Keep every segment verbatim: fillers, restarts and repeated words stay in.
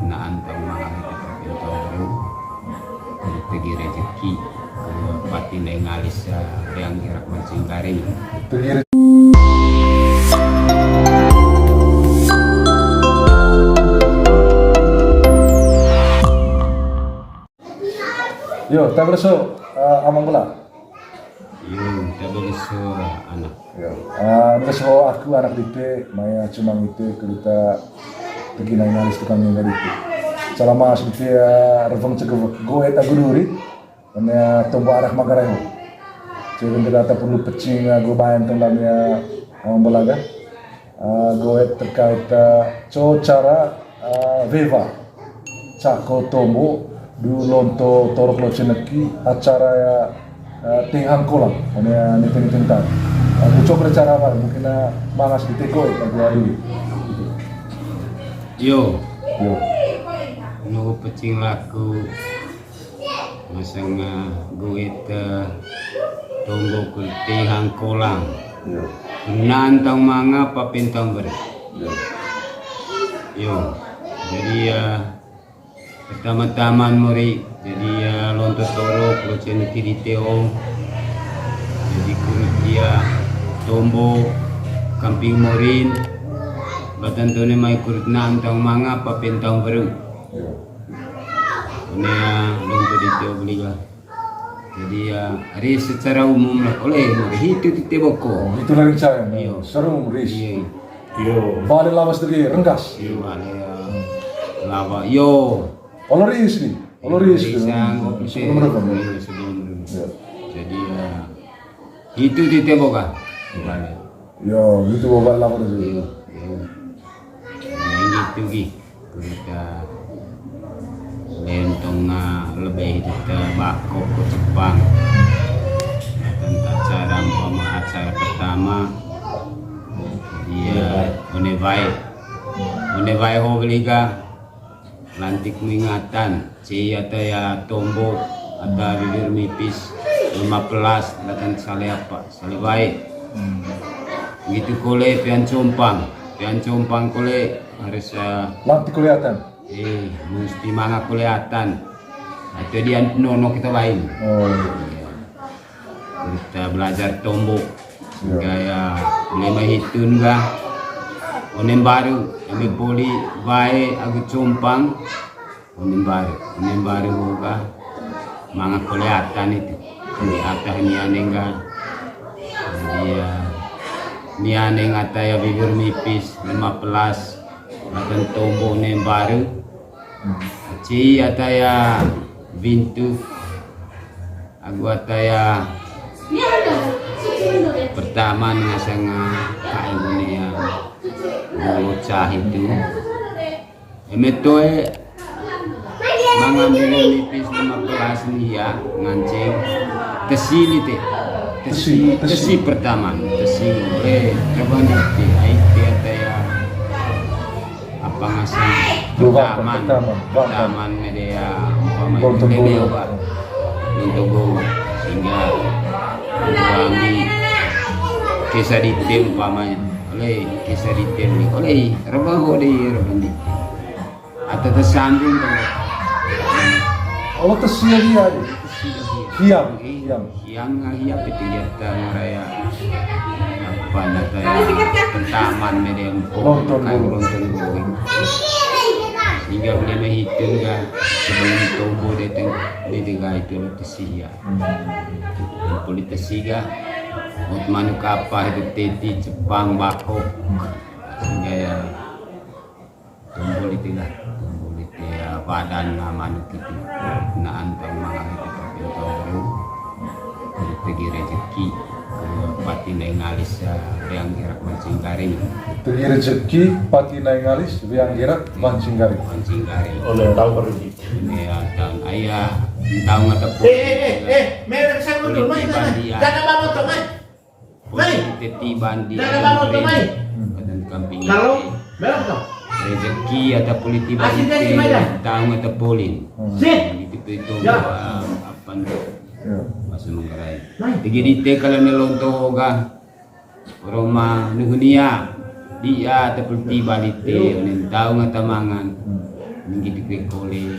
Naan tau manga hiti kapin tau baru. Tegi rejeki, eh, pati nai ngalis, eh, yang gerak mancing garing. Yo, taberso, eh, Amang Bela. Yo, taberso, anak. Yo. Ah, taberso aku anak dite, maya cuma ite kerita tegi nai ngalis tukang nengga dite. Salama sih dite, ah, reveng cegevek. Goet agu duri, maya tombo arak magareho. Cewek data perlu pecing agu bayan tong lamia Amang Bela ga. Ah, goet terkait, ah, co cara, ah, wewa cako tombo du lonto torok lo ceneki acara ya, ah, teng hangkolang. One, ah, niteng-niteng tadi. Ah, mucok acara apa? Mungkin, ah, mangas di teko ya, agu duri. Yo. Yo. Nunggu pecing laku. Masang, eh, goet, eh, tombo ku teng hangkolang. Yo. Naan tau manga papin tau beri. Yo. Yo. Jadi, eh, pertama-tama mori, jadi, eh, lonto torok, lo ceneki di teo. Jadi kurut dia tombo, kamping morin, batan tone mai kurut naan tau manga papin tau beri. Yo. One ya, lonto di teo beli ga. Jadi ya, hari secara umum lah, oleh hitu tite boko. Oh, itu lari saya. Iyo. Seru, Riz. Iyo. Iyo. Bale lawas dari renggas. Iyo, bale ya. Lawa, iyo. Olo Riz nih. Olo Riz. Riz yang kopi sebelum reveng. Iyo, sebelum reveng. Iyo. Jadi ya, hitu tite boka. Bale. Iyo, hitu boka lawas dari. Iyo, iyo. Ya, gitu, Gi. Kurita lentong, ah, lebih kita bako ke Jepang. Tentang acara, umpama acara pertama, dia one bae. One bae ho beli ga lantik mengingatan. Cei ata ya tombo, ata bibir mipis, lima belas, datang sale apa, sale bae. Hmm. Gitu kole pian compang, pian compang kole harus, eh, lantik kelihatan. Eh, mesti manga kelihatan. Atau dia nono kita lain. Oh, iya. Kita belajar tombo. Iya. Gaya lima hitun ga. Onem baru, eme poli bae agu compang. Onem baru, onem baru ga. Manga kelihatan itu. Ini atah ini aneh ga. Iya. Ini aneh ata ya bibir mipis, lima belas. Akan tombo onem baru. Cei ata ya bintu. Agu ata ya pertama ngasanga kain ini ya bocah itu. Eme toe mangambil nipis lima belas nih ya, ngancing. Tesi nih teh. Tesi, tesi, tesi pertama. Tesi, eh, coba nih, teh, ai, teh, ata ya. Apa ngasang? Pertama, pertama, pertama. Pertama nih dia, umpama itu dia, Pak. Untuk gua, sehingga kami kisah di tim umpamanya. Oleh kisah di tim nih, oleh rebah ho deh, rebah di tim. Atau tersandung, kalau Allah tersia dia. Hiang, hiang. Hiang, ah, hiang, piti hiang, tang raya. Apa nata ya? Tentaman, mede empuk, lonton kan, bulu. Lonton bulu. Hingga boleh menghitung, kan, sebelum tumbuh, dia teng-, dia tengah itu, lo tersia. Hmm. Politik siga, buat manuk apa itu, teti, Jepang, bako. Sehingga ya, tumbul itu lah, tumbul itu ya, badan na manuk itu. Naan tau mangan itu, tapi tau baru. Jadi tegi rezeki, eh, pati nai ngalis, eh, yang gerak mancing garing. Tegi rezeki, pati nai ngalis, yang gerak mancing garing. Mancing garing. Oleh tau baru gitu. Ini ya, tahun ayah, tahun atau eh, eh, eh, eh, merek saya mundur, mai, mai, mai. Jangan bawa motor, mai. Mai. Teti bandi. Jangan bawa motor, mai. Badan kamping. Kalau, merek tuh. Rezeki atau politik bandi, tahun atau polin. Sip. Itu, itu, itu, ya. Apa nih? Ya. Bahasa Manggarai. Mai. Jadi, te kalau nelonto ga. Roma nuhunia, dia tepelti balite, onen tau ngatamangan. Ninggi di kue kole,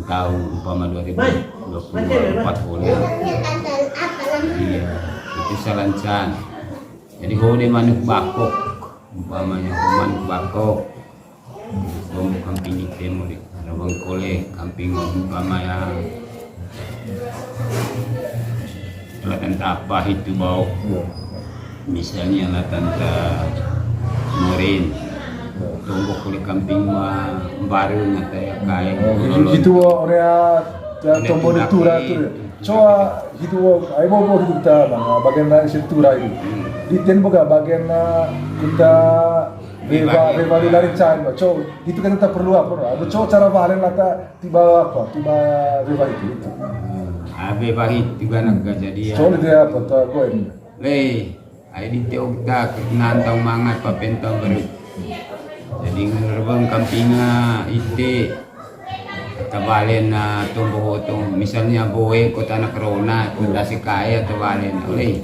tahu umpama dua ribu dua puluh empat kole. Iya, itu salancan. Jadi ho de manuk bakok, umpamanya ho manuk bakok. Lombok kamping ite mori, rawang kole, kamping umpamanya latan tapa itu bau. Iya. Misalnya latan ta morin. Iya. Tonggo kole kamping ma baru ngata ya kae. Oh, gitu, ore ya, ya, tombo di tura tu. Coba gitu, ayo mau, mau gitu kita, Bang, bagian dari situ rai. Hmm. Di tempo gak bagian, eh, kita beba, beba di lari cari, Bang. Coba itu kan kita perlu apa, Bang? Ada coba cara balen lata tiba apa? Tiba beba itu, itu. Hmm. Ah, beba itu kan agak jadi ya. Coba dia apa? Tuh, gue ini. Lei, ai di teo kita nantang mangat papentang baru. Jadi ngerbang kampinga ite. Tabalen na tombo hotong, misalnya boe kota anak rona, kota sekae tabalen. Oleh.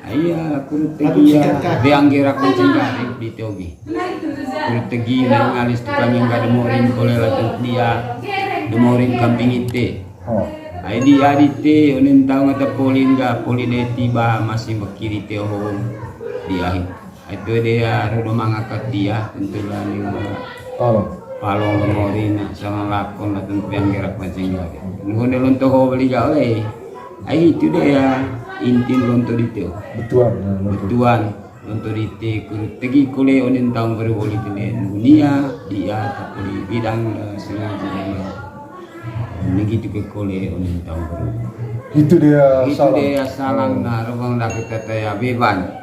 Aya, kurut tegi ya. Beang gerak mancing garik di togi. Kurut tegi na ngalis tukang yang gak demorin kole latan dia. Demorin kamping ite. Oh. Ai di adite, onen tau ngata polin ga, polin eti ba masih mekiri teo hong. Di ahi. Itu dia, rudo mangakak dia, tentu lah ni, palong. Palong lemorina, sama lakon lah tentu yang gerak mancing garik. Nunggu ne lonto ho beli ga oleh. Ai itu dia, intin lonto di teo. Betuan, nah, lonto. Betuan, lonto di te, kuru tegi kole onen taung baru oli tene. Nunia, dia, tapoli bidang, eh, sengaja. Nigi tu ke kole onen taung baru. Itu dia. Itu salang. Dia salang, hmm, nah, rawang dah kita taya beban.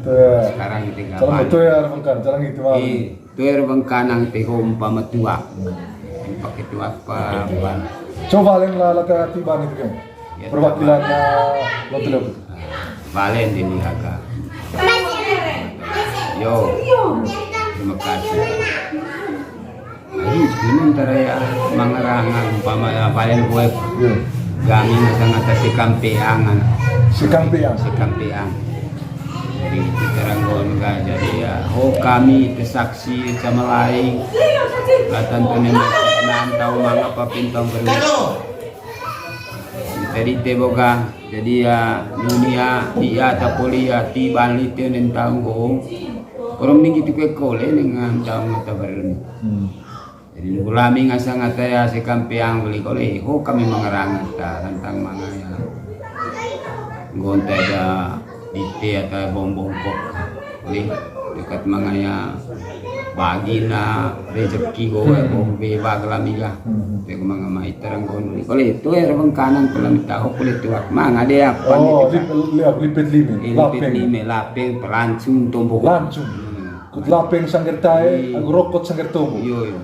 Taya. Sekarang kita salang gaban. Betul ya, rawang kan, salang itu, Bang. Iya. Tuer bengkanang te ho umpama tuak. Pakai tuak pa, pa. Coba balen lah, lah ke tiban itu kan. Ya, perwakilan, eh, Lontuleup. Balen di Niaga. Yo. Terima kasih. Jadi sebenarnya antara ya mangerang umpama ya balen kue. Iya. Gami ngata-ngata sekampeang, anak. Sekampeang. Sekampeang. Jadi, kita ranggon ga jadi ya, ho kami tesaksi sama lain. Latan tu nem, enam tahun mangapa pintong beri. Jadi, te boga, jadi ya, dunia, dia, tapoli ya, tiban lite, enam tahun go. Orang ni gitu ke kole, dengan tahun mata baru ni. Hmm. Jadi, nunggu lami ngasa ngata ya, sekampeang beli kole, ho kami mangerang ngata, tantang mangaya. Nggonta da dite ata bom bongkok. Beli, dekat mangaya, bagi na rezeki go, bom beba ke lami ga. Hmm. Te manga mai terang gon beli. Kole, tu ya, rebeng kanan, ke lami tahu, kole tuak. Manga de apa ni, oh, tuak? Lip-, lip-, lipet lime. Eh, lipet lime, lapeng, pelancung, tombo. Lancung. Hmm. Kut lapeng sangger tae, iya, agu rokot sangger tombo. Iyo, iyo.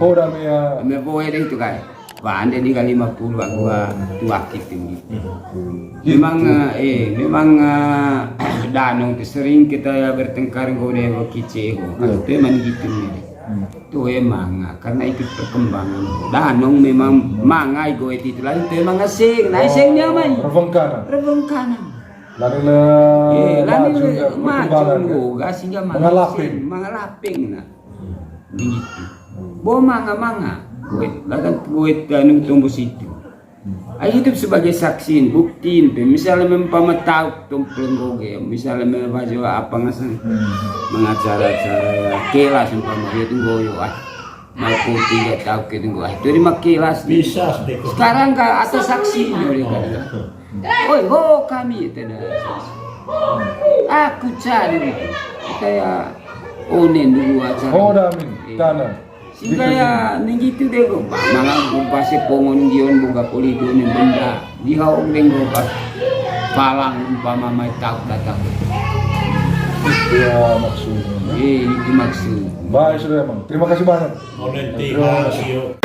Ho dame ya. Ame boe deh itu kai. Wah, ande di ka lima puluh agu, ah, tuak itu. Iya. Memang, eh, eh, memang, eh, danong tu sering kita ya bertengkar nggo deh, kice ho. Iya. Itu emang gitu nih. Hmm. Tu emang, ah, karena itu perkembangan. Danong memang mangai go itu lagi tu emang asing. Nah, asing dia main. Rebeng kanan. Rebeng kanan. Lari le, eh, lari maju le, ya, maju perkembangan, ya. Ga sehingga manga lapeng. Manga lapeng, nah. Begitu. Bo manga-manga. Kuet, lakan kuet, anu, tumbuh situ. Ai, hidup sebagai saksi, bukti, pe. Misalnya mempama tahu tumpul goge, misalnya membaca apa ngasang, hmm, mengacara-acara, ya, kelas umpama dia tunggu yo, ah. Mau putih nggak tahu ke tunggu. Ah, itu di makilas. Bisa sedikit. Sekarang ka atas saksi, oh, mereka. Oi, ho kami, tidak. Aku cari. Kayak onen dulu acara. Oh, dah, Min. Iya. Tanah. Sehingga ya, ning gitu deh, kok. Manga gumpa si pongon gion boga poli done benda. Di haung deng boga palang umpama mai tahu datang. Iya, maksudnya. Eh, itu maksud. Baik, sudah, Bang. Terima kasih banyak. Onen, terima kasih.